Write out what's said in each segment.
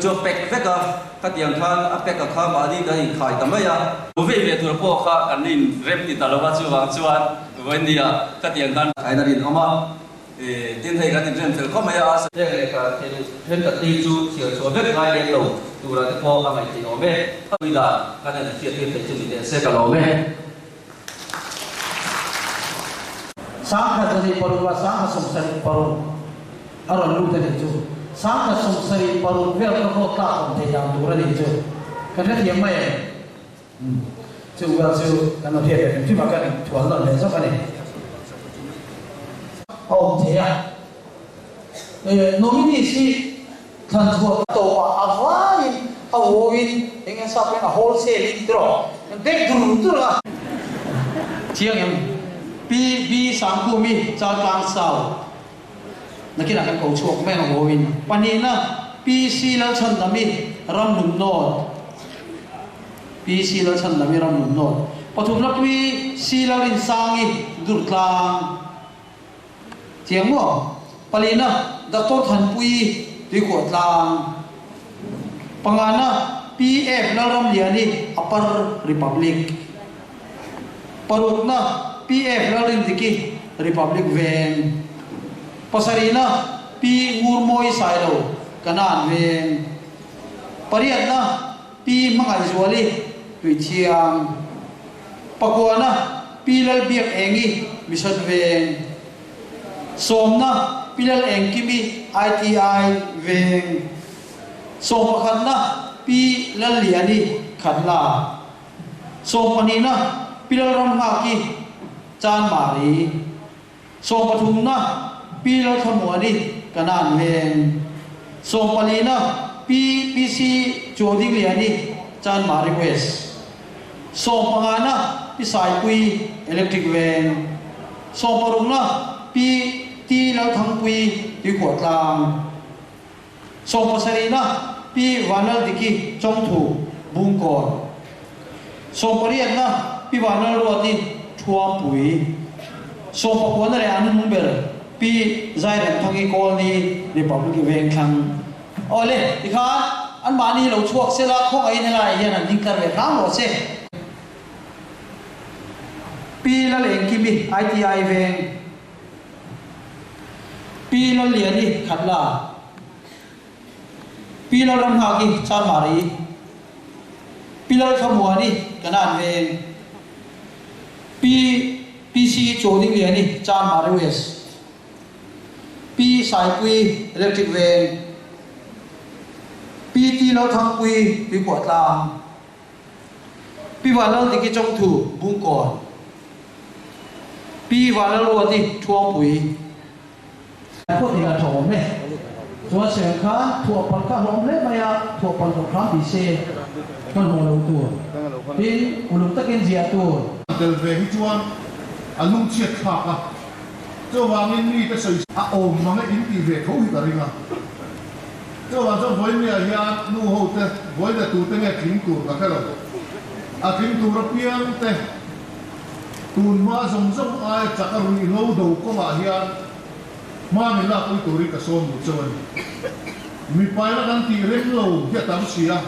chu a pack vek a, khatiang khan a pack a kha mahni kan inkhai ta mai a. Vei ve tur pawh kha kan inrem ti ta lo a, chuvang chuan vawinia khatiang khan khaina rinawm a. Tin hei kan inrem fel khawp mai a, heng lehkha thil thenkhat te hi chu chhiar chhuah vek ngai lem lo tura te pawh a ngaihtheih awm e. Pui dan kan en hriat tir theih chu ni teh se ka lawm e. Sangkhat zahnih paruk ah sangkhat sawmsarih paruk a rawn lut a nih chu. Sangkhat sawmsarih paruk vel ka vote tlak awm thei dan tur a nih chu. Kan hrethiam mai em? Chu vel chu kan lo hriat ve hrim hrim a, kan inthual nawn leh zawk a ni. A awm thei a. Nominees hi thlan chhuah tawpah a vaiin a uauin eng nge sap hian a wholesale in tiraw bek dur dur a. Chiang em? Pi B Sangkhumi Chaltlang South nakinah kan ko chhuak mai ang a uauin. Pahnihna Pi C Lalchhandami Ramnun North Pi C Lalchhandami Ramnun North Pathumna Pi C Lalrinsangi Durtlang. Chiang maw? Palina, Doctor Thanpuii Tuikhuah tlang. Pangana, PF Lalramliani Upper Republic. Parukna, PF Lalrindiki Republic Veng. Pasarihna, Pi Ngurmawi Sailo Kanan Veng. Pariatna, Pi Hmangaihzuali Tuithiang. Pakuana, Pi Lalbiak Engi, Mission Veng. Sawmna, Pi Lal Engkimi, ITI Veng. Sawmpakhatna, Pi Lalliani, Khatla. Sawmpahnihna, Pi Lalramnghaki, Chanmari. Sawmpathumna, Pi Lalthlamuani, Kanan Veng. Sawmpalina, Pi PC Chuaudingliani, Chanmari West. Sawmpangana, Pi Saipui, Electric Veng. Sawmparukna, Pi T Lalthangpui, Tuikhuahtlang. Sawmpasarihna, Pi Vanlaldiki, Chawngthu, Bungkawn. Sawmpariatna, Pi Vanlalruati, Thuampui. Sawmpakuana leh an hnung ber, Pi Zairemthangi, Kawlni, Republic Vengthlang. Awle, tikhan anmahni lo chhuak sela khawngaihin helaiah hian han ding tlar ve hram rawh se. Pi Lalengkimi, ITI Veng. Pi Lalliani Khatla, Pi Lalramnghaki Chanmari, Pi Lalthlamuani Kanan Veng, Pi PC Chawdingliani Chanmari West, Pi Saipui Electric Veng, Pi T Lalthangpui Tuikhuahtlang. Pi Vanlaldiki Chawngthu Bungkawn, Pi Vanlalruati Thuangpui. Pawh tih a tha awm e. Chuan Seng kha thuah palh kha hlawm hle mai a, thuah palh loh hram tih se hmanhmawh lo tur. Tin, uluk takin ziah tur. Tel ve hi chuan a lungchhiat thlak a, chuvangin mite sawi a awm mang e in tih ve tho hi ka ring a. Chuvang chuan vawinia hian nu ho te vawina tur te nge tling tur ka hre lo. A tling tur apiang te tun hma zawng zawng aia chak a ruihhlo do kawngah hian hma min lakpui turin ka sawm duh chauh a ni. Mipaina kan tih reng lo hi a tam si a,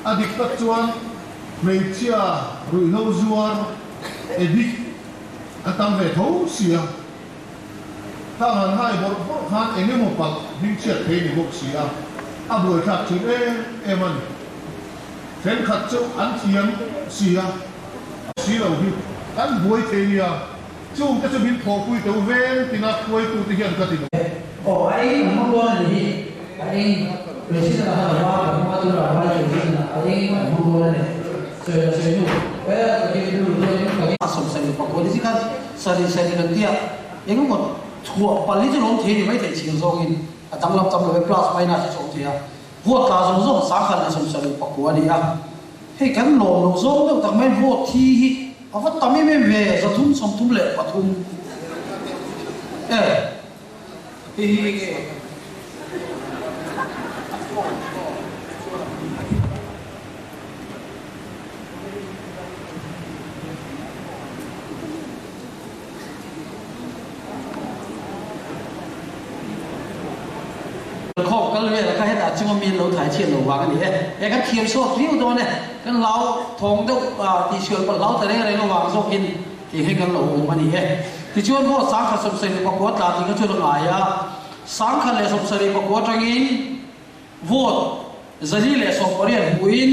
a dik tak chuan hmeichhia ruihhlo zuar addict an tam ve tho si a. Khang han ngai bawrh bawrh khan eng emaw palh hmingchhiat thei ni bawk si a, a buaithlak thin em em a ni. Thenkhat chu an thiam si a, si lo hi kan buai thei nia, chungte chu min thawhpui teu veng tina hruaitute hian ka ti lo. Aw a eng an hmang dawn a ni hi, a eng president a han awm a, kan hmang a tunah vai president a eng an hmang dawn a ni. Sawi la sawi nu, he ka kim rilru chuan ka kim. Sawmsarih pakua ni zikhat sarih sarih kan tia engemaw thuah pal hi chu lawm thei ni maithei chhir zawngin a danglam tam lo e plus minus hi chu awm thei a vote tla zawng zawng sangkhat leh 70 pakua a ni a hei kan lawm loh zawng deuh tak mai vote thi hi a va tam em em ve 333 e hei hi enge. Khawm kal vel a kha hetah chuan. chhunga mi an lo thai chhiat lo vang a ni e. E kan thiam sawt viau dawn e, kan hlau thawng deuh tihsual pawh hlau ta reng reng avang zawkin tih hi kan lo awm a ni e. Tichuan vote 1079 tla tih kha chuan a ngai a, 1079 atangin vote 418 hmuhin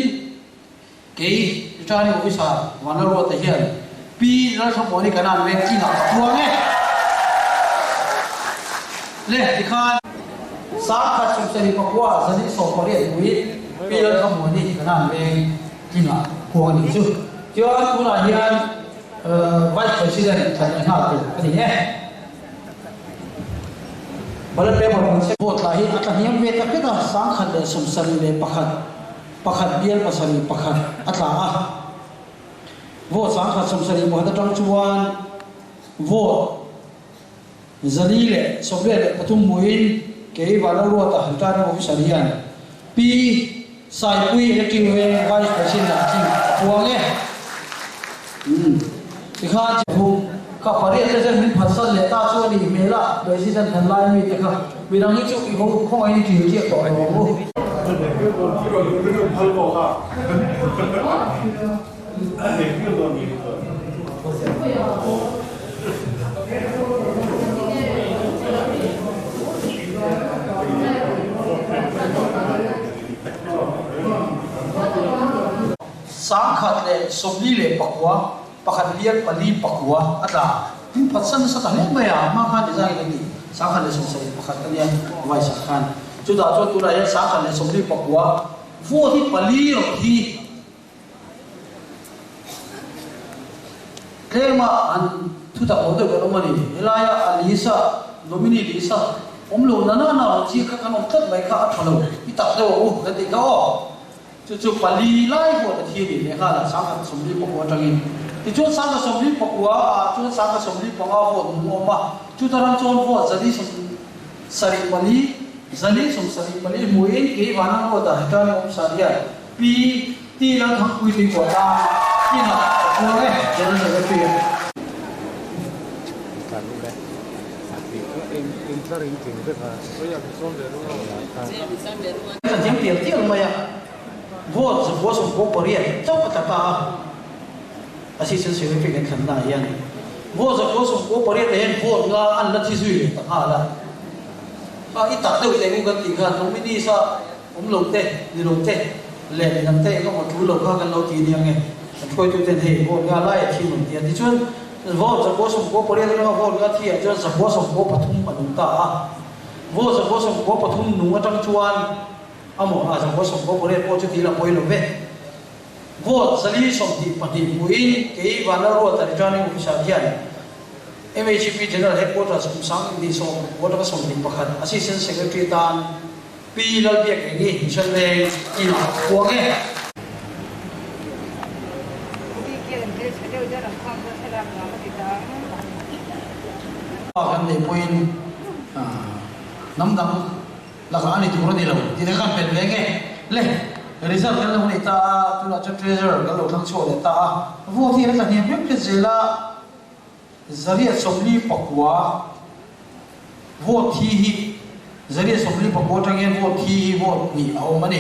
Kei Returning Officer Vanlalruata hian Pi Lalthlamuani Kanan veng chinah ka puang e. Le tikhan 1079 418 hmuin Pi Lalthlamuani Kanan veng chinah puang a nih chu. Chuan tunah hian Vice President thlan leh nghal tur a ni e. Ballot paper kan chhe. Vote lah hi a tla hniam ve tak vek a, 1071. Pakhat bial pasarih pakhat a tla a, vote 1071 atang chuan vote 423 hmuin kei Vanlalruata Returning Officer hian Pi Saipui Electric Veng Vice President ah tling a puang e. Umm tikhan chhung kha pariat te zen min phatsan leh ta chu a nih hmel a, President han lai mi te kha midang hi chu i ho khawngaih in i ṭil chiah tawh lo ang u. 1049, pakhat bial pali pakua a tla. Tin phatsan nasa ta hle mai a, hma khan design a ni. 1071 a nia vice ah khan. Chutah chuan tunah hian 1049 vote hi pali rawh hi tlema an thutak lo deuh kan awm a ni. Helaia a list-a nominee list-a awm lo na na na rawh chi kha kan awm tlat mai kha a tha lo. I tak deuh ang u kan tih kha aw. Chu chu pali lai vote a thi a nih leh nghal a, 1049 atangin. Tichuan 1049 ah chuan 1045 vote nung a awm a, chuta ram chuan vote 174, 174 hmuhin kei Vanang Road ah returning officer hian Pi T Lalthangpui Tuikuah tlang inah ka puang e, General Secretary a. Kan thiam tial tial mai a, vote 98 chauh a tla ta a, Assistant Secretary kan thlan naah hian vote 98 ah hian vote nga an la thi zui leh ta nghal a, kha i tak deuh teh ngu kan tih khan nominees a awm lo te, ni lo te leh midang te eng emaw tul lo kha kan lo ti nia nge, kan hruaitu ten hei vote nga lai a thi rawn ti a, tichuan vote 98 atanga vote nga thi ah chuan 93 a nung ta a. Vaw 93 nung atang chuan a maw a 98 pawh chu dil a pawi lo ve. Vote 422 hmuhin kei Vanlalruata Returning Officer hian MHP General Headquarters kum sang inti sawm kua atanga 21 Assistant Secretary tan Pi Lalbiakengi Mission Veng inah a puang e. Kan neih pawhin hnam dang lakah a ni tur a ni lo tih te kha kan pel ve nge le result kan lo nei ta a tunah chuan treasurer kan lo thlang chhuak leh ta a vote hi an tla hniam hriat hriat zel a 149 vote thi hi 149 atang hian vote thi hi vote hnih a awm a ni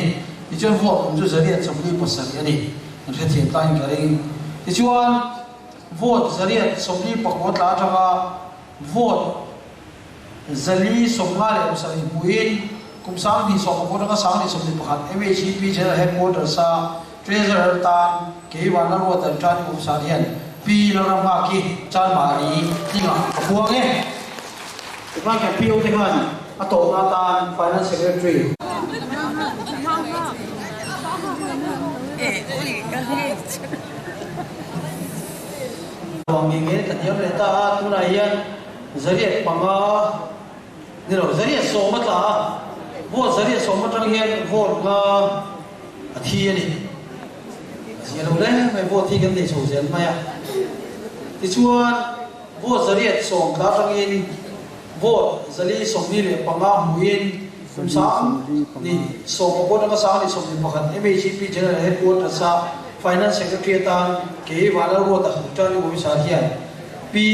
tichuan vote awm chu 147 a ni kan hrethiam tain ka ring tichuan vote 149 tla atanga Vote 457 hmuhin kum 2020 atanga 2021 MHEP General Headquarters-a Treasurer tan Keivan Lalruata Returning Officer hian Pi Lalramnghaki Chanmari tlingah ka puang e. Tikhan kan PO te khan a tawpna atan Finance Secretary. Vang nge nge ka hniam leh ta a, tunah hian 500 ni lo, 110 a tla a, vote 110 atang hian vote nga a thi a ni. A zia lo hle mai, vote hi kan nei chho zel mai a. Tichuan vote 110 tla atangin vote 425 hmuhin kum 2010 atanga 2021 MHEP General Headquarters a Finance Secretary atan kei Vanlalruata Returning Officer hian Pi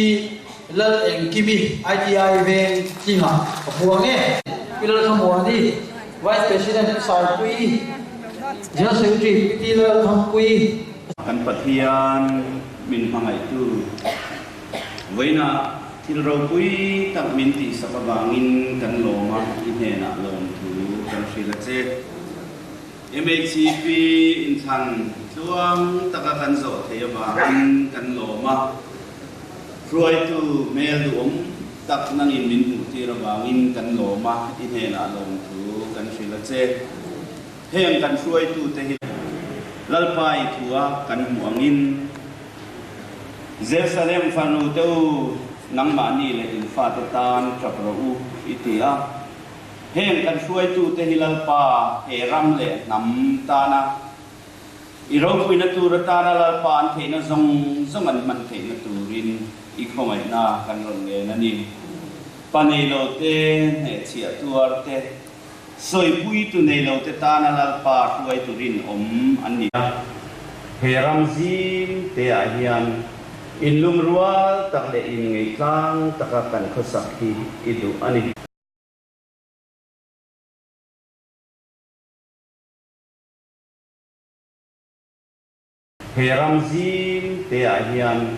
Lal Engkimi ITI Veng tlingah ka puang e. Pi Lalthamuani. Vice President Pu Saipui, General Secretary Pi Ti Lalthampui. Kan Pathian min hmangaihtu vawiinah thil ropui tak min tihsak avangin kan lawm a, i hnenah lawmthu kan hrilh a che. MHCP inthlan tluang taka kan zawh theih avangin kan lawm a, hruaitu hmel duhawm tak nangin min hmuhtir avangin kan lawm a, i hnenah lawmthu kan hrilh a che. Heng kan hruaitute hi Lalpa i thua kan hmuh angin Jerusalem fanu te u, nangmahni leh in fate tan tap rawh u, i ti a. Heng kan hruaitute hi Lalpa he ram leh hnam tana i ropuina tur atana Lalpa an theihna zawng zawng an hman theihna turin i khawngaihna kan rawn ngen a ni. Pa neilote, hnehchhiah tuarte, sawipuitu neilote tana Lalpa hruaitu rinawm an ni a. He ram zim teah hian inlungrual tak leh inngeihtlang taka kan khawsak hi i duh a ni. He ram zim teah hian.